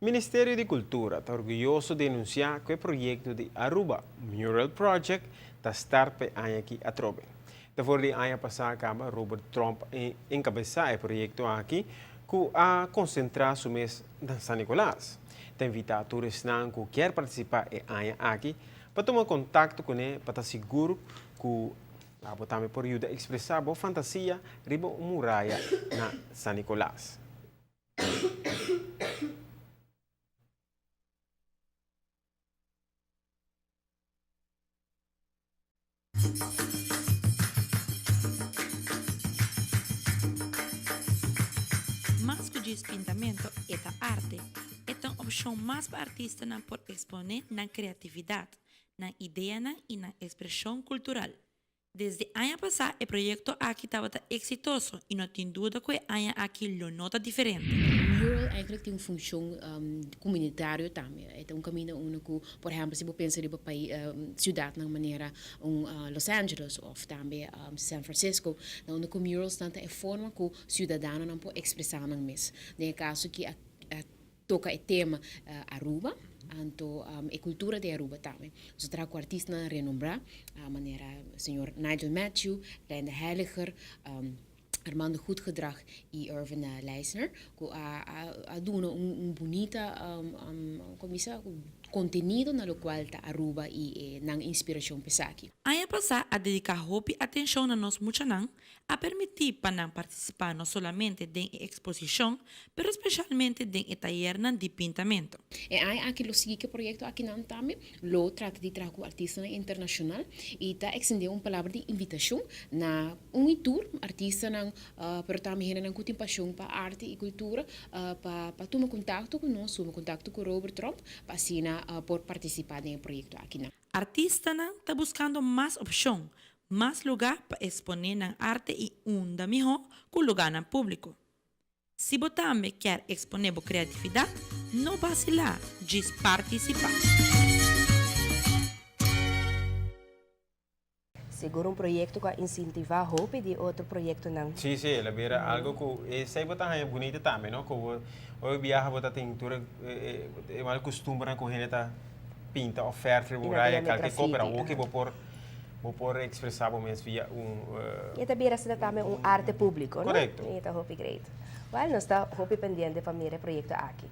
Ministerio di Cultura ta orguyoso di anuncia cu e proyecto di Aruba Mural Project ta start pa e aña aki atrobe. Ta for di aña pasa caba Robert Tromp a encabesa e proyecto aki cu a concentra su mes na San Nicolas. Ta invita tur esnan cu kier participa e aña aki pa tuma contacto cune pa ta sigur cu abo tambe por yuda expresa bo fantasia riba un muraya na San Nicolas. Mas ku djis pintamento, e ta arte. E ta un opshon mas pa artistanan por eksponé nan kreatividat, nan ideanan i nan ekspreshon kultural. Desde aña pasá e proyekto aki tabata eksitoso i no tin duda ku e aña aki lo no ta diferente. Mural eigenlijk tin un funshon komunitario tambe. E ta un kaminda unda ku, por ehèmpel, si bo pensa riba pai siudatnan manera un Los Angeles òf tambe San Francisco, na unda ku muralsnan ta e forma ku siudadanonan por ekspresá nan mes. Den e kaso aki a toca e tema Aruba, anto e cultura di Aruba tambe. Nos a traha cu artistanan renombra, manera señor Nigel Matthew, Rende Heiliger, Armando Goedgedrag y Irvin Leisner, cu a duna un bunita como bisa, contenido na locual ta Aruba y nan inspiracion p'esaki. Aña pasá a dedica hopi atencion na nos muchanan a permití pa nan partisipá no solamente den e eksposishon, pero speshalmente den e tayernan di pintamentu. E aña aki lo sigui ku e proyekto akinan tambe. Lo trata di traha ku artistanan internashonal i ta ekstendé un palabra di invitashon na un i tur artistanan, pero tambe hendenan ku tin pashon pa arte i kultura pa pa tuma kontakto ku nos, tuma kontakto ku Robert Tromp pa asina por partisipá den e proyekto akinan. Artistanan ta buskando mas opshon, mas lugá pa eksponé nan arte i unda mihó ku lugánan públiko. Si bo tambe kier eksponé bo kreatividat, no basilá, djis partisipá! Sigur un proyekto ku a insentivá hopi di otro proyektonan. Sí, sí, el a bira algo ku esei bo ta haña bunita tambe, no? Ku bo ora bo biaha bo ta tin tur e mal kustumbernan ku hende ta pinta òf fèrf riba un raya kalke kos, pero awoki bo por bo por ekspresá bo mes via un. I e ta bira asina tambe un arte públiko, no? Korekto. I e ta hopi great. Wèl, nos ta hopi pendiente pa mira e proyekto aki.